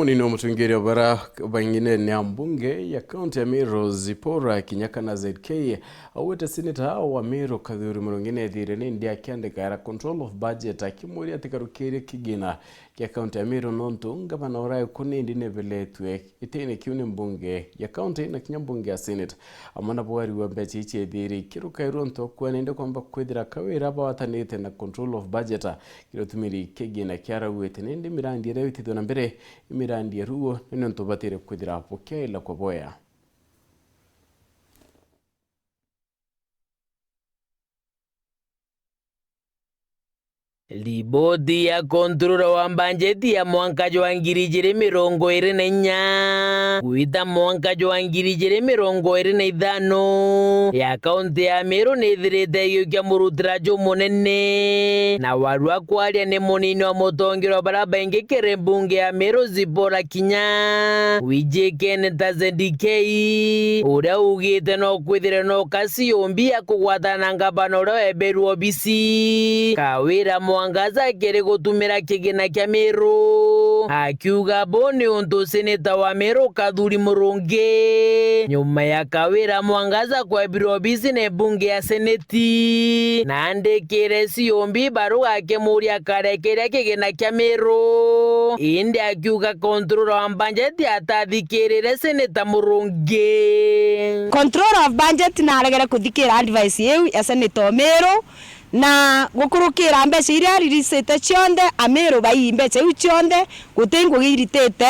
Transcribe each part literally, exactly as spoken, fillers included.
Ni no mutungiria bara bangine ni a mbunge ya kaunti ya Meru, Zipporah Kinyakana Z K, augite seneta wa Meru Kathuri Murungi nethire nindi akiandika era control of budget, akimuria atigarukirie kigina kia kaunti ya Meru, nontu ngavana urae ku nindi nebeletwe gitine kiu ni mbunge ya kaunti na kinya mbunge ya senate. Amwe na bwari wa mbeca ici ethire ikirukairwa ntu kwene indi kwamba kwithira Kawira bawatanite na control of budget, kiria utumiri kigina kiarauite nindi mirandi iria itithwe na mbere i mirandi ya ruo, ni nontu batire kwithira bukiaila kwa boya. Riboti ya controller wa mbanjeti ya mwanka jwa ngiri ijiri mirongo iri na inya gwita mwanka jwa ngiri ijiri mirongo iri na ithano ya kaunti ya Meru nithirite igiukia murutira jumunene, na warua kwaria ni munini wa mutongeria wa bara baingi kiri mbunge ya Meru, Zipporah Kinya, wijikene ta Z K, uria ugite no kwithire no kasi yumbi ya kugwatana na ngavana uria weberwe obisi, Kawira Mwangaza, kiri gutumira kigina kia Meru, akiuga bo ni untu seneta wa Meru Kathuri Murungi, nyuma ya Kawira Mwangaza kwebirwa obisi ni mbunge ya seneti, na andikire C O B barua akimuria akarekeria kigina kia Meru, indi akiuga controller wa mbanjeti atathikirire seneta Murungi. Controller of budget naregere kuthikira advice iu ya seneta o Meru, na gukurukira mbeca iria aririsite cionthe, Ameru bai mbeca iu cionthe, guti ngugi iritite,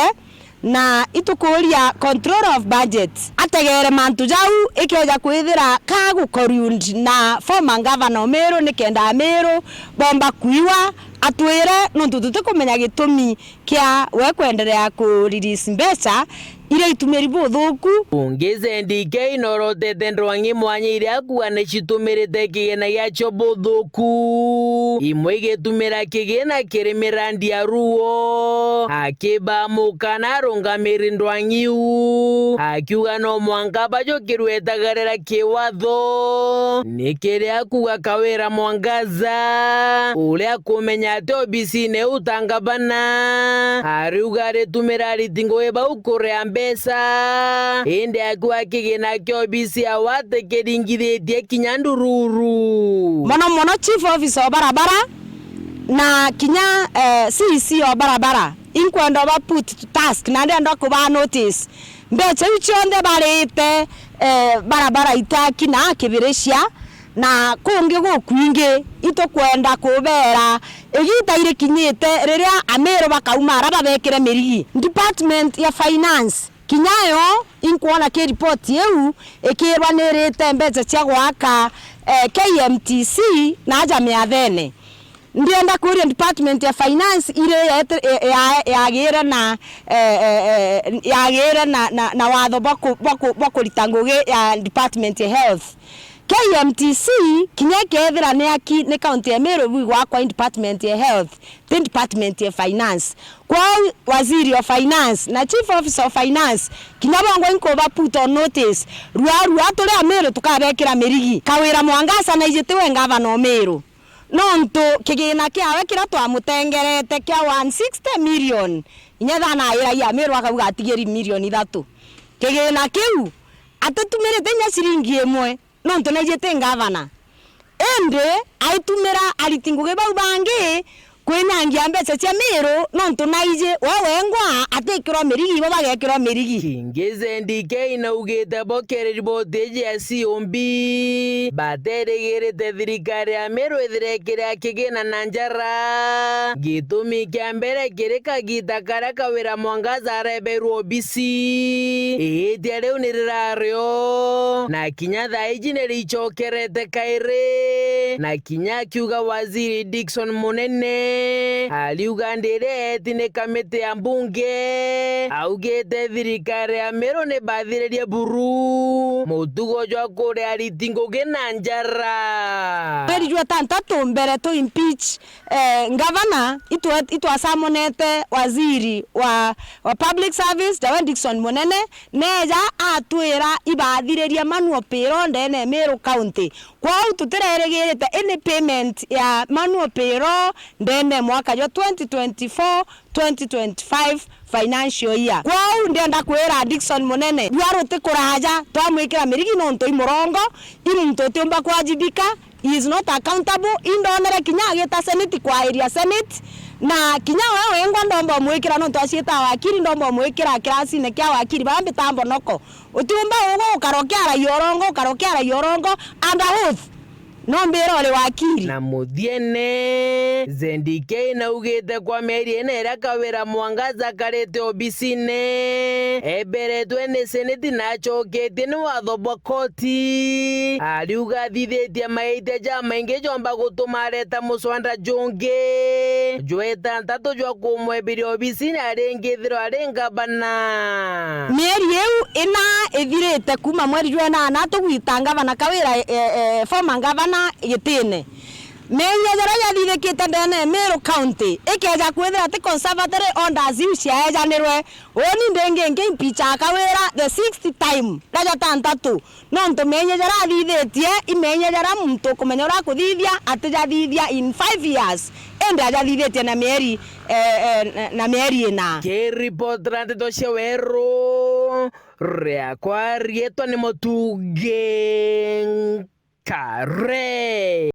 na itukuria controller of budget ategere mantu jau, ikeja kwithira ka gukorund na former governor o Meru, nikenda Ameru bomba kwiwa, atwire, nontu tutikumenya gitumi kia we kwenderea ku release mbeca iria itumiri buthuku. Ungi Z D K norotete ndwang'i mwanya iria akua ni citumirite kigina giacio buthuku, imwe igitumira kigina kiri mirandi ya ruo, akiba mukana arungamiri ndwang'i iu, akiuga no mwanka bajukirwe itagarira kiwatho, ni kiria akuga Kawira Mwangaza, uria kumenya ati obisine iu ta ngavana, ariuga aritumira ariti ngugi bau kuria mbeca, indi akiuga kigina kia obisi ya wate kiringithitie kinya ndururu. Mono mono chief officer o barabara na kinya, eh, C E C o barabara, inkwenda oba put to task, na ndienda kuba notice. Mbeca iu cionthe barite, eh, barabara itaki na kibiricia, na kungi gukwingi, itukwenda kubera igita irikinyite riria Ameru bakauma ara babekire mirigi. Department ya Finance, kinya yo inkwona ki report iu ikirwa nirite mbeca cia gwaka, eh, K M T C na aja miathene. Ndienda kuria department ya finance iri yete-, ya-, ya-, yagire na, eh, eh, eh, yagire na, na, na watho bwa ku-, bwa ku-, bwa kurita ngugi ya department ya health. K M T C kinya ikethira ni aki ni county ya Meru, bwi gwakwa i department ya health, ti department ya finance. Kwou waziri wa finance na chief officer of finance kinya bongwa inkuba put on notice. Rua, rua turi Ameru tukabekira mirigi. Kawira Mwangaza naiji tiwe ngavana o Meru. Nontu kigina kiawe kiria twamutengerete kia one sixty million, inya thana airagia Ameru akauga atigiri milioni ithatu. Kigina kiu atitumirite inya ciringi imwe, nontu naiji ti ngavana. Indi aitumira ariti ngugi bau bangi kwinyangia mbeca cia Meru, nontu naiji we wengwa atikirwa mirigi, ibo bagekirwa mirigi. Kingi Z D K inaugite bo kiri riboti iji ya C O B, baterigirite thirikari ya Meru ithire ikiria kigina na njara. Gitumi kia mbere kiri kagita karia Kawira Mwangaza areberwe obisi, iitia riu ni rirario, na kinya thaa iji ni ricokerete kairi, na kinya akiuga waziri Dickson Munene ariuga ndiri eeti ni kamiti ya mbunge, augite thirikari ya Meru ni bathiririe buru mutugo jwa kuria ariti ngugi na njara. Mweri jwa tantatu mbere tu impeach, eh, ngavana, itwe-, itwasamonete waziri wa, wa public service, tawe Dickson Munene, neja atwira ibathiririe manual payroll ndene ya Meru County. Kwou tutirerigirite any payment ya manual payroll ndene ne mwaka jwa twenty twenty-four, twenty twenty-five financial year. Kwou ndienda kwira Dickson Munene, jua ruti kuraja twamwikira mirigi nontu i murongo, i muntu utiumba kwajibika, he is not accountable. Indonere kinya agita senate kwairia senate, na kinya we wengwa ndomba umwikira nontu aciita wakiri, ndomba umwikira kirasine kia wakiri, baria mbitambo noko. Utiumba ugu ukara ukiaragia urongo, ukara ukiaragia urongo, under oath. No mbira uri wakiri. Na muthiene, Z D K naugite kwa mieri ina iria Kawira Mwangaza akarite obisine, eberetwe ni seneti na acoketie ni watho bwa koti. Ariuga athithitie maitia jamaingi jomba gutuma areta mucwanda jungi jwa itantatu jwa kumwebiria obisine aringithirwa ari ngavana. Mieri iu ina ithirite kuuma mweri jwa inana tugwita ngavana Kawira, e, e, former ngavana gitine. Menya jaria jathithikite ndene ya Meru County, ikeja kwithira ti conservatory orders iu ciaejanirwe. Uni ndingi nki impeach Kawira the sixth time, ndaja tantatu. Nontu menya jaria athithitie, i menya jaria muntu ukumenya uria akuthithia, atijathithia in five years, indi ajathithitie na mieri, eh, eh, na, na mieri ina. Kiripotera ndeto cia Weru, riakwa riitwa ni Mutungi Nkare.